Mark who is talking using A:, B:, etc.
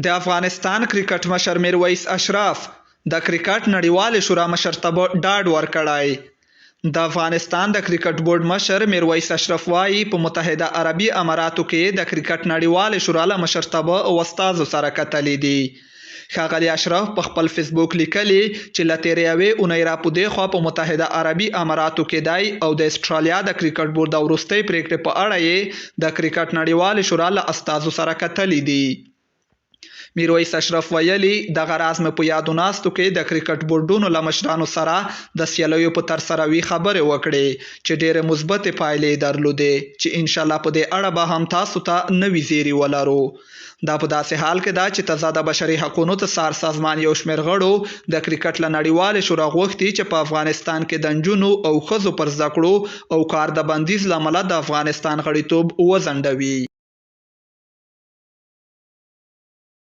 A: د افغانستان کرکټ مشر میرویس اشرف د کرکټ نړیوالې شورا مشرتابه ډاډ ورکړی. د افغانستان د کرکټ بورډ مشر میرویس اشرف وايي، په متحده عربي اماراتو کې د کرکټ نړیوالې شورا له مشرتابه او استازو سره کتلي دي. ښاغلي اشرف په خپل فیسبوک لیکلي چې له تېرې یوې اونۍ راپدېخوا په متحده عربي اماراتو کې دی او د اسټرالیا د کرکټ بورډ د وروستۍ پرېکړې په اړه یې د کرکټ نړیوالې شورا له استازو سره کتلي دي. میرویس اشرف ویلي، دغه راز مې په یادو ناستو کې د کرکټ بورډونو له مشرانو سره د سیالیو په ترسراوي خبرې وکړې چې ډېرې مثبتې پایلې یې درلودې چې انشاالله په دې اړه به هم تاسو ته نوي زیري ولرو. دا په داسې حال کې ده چې تازه د بشري حقونو د څار سازمان یو شمېر غړو د کرکټ له نړیوالې شورا غوښتي چې په افغانستان کې د نجونو او ښځو پر زده کړو او کار د بندیز له امله د افغانستان غړیتوب وځنډوي.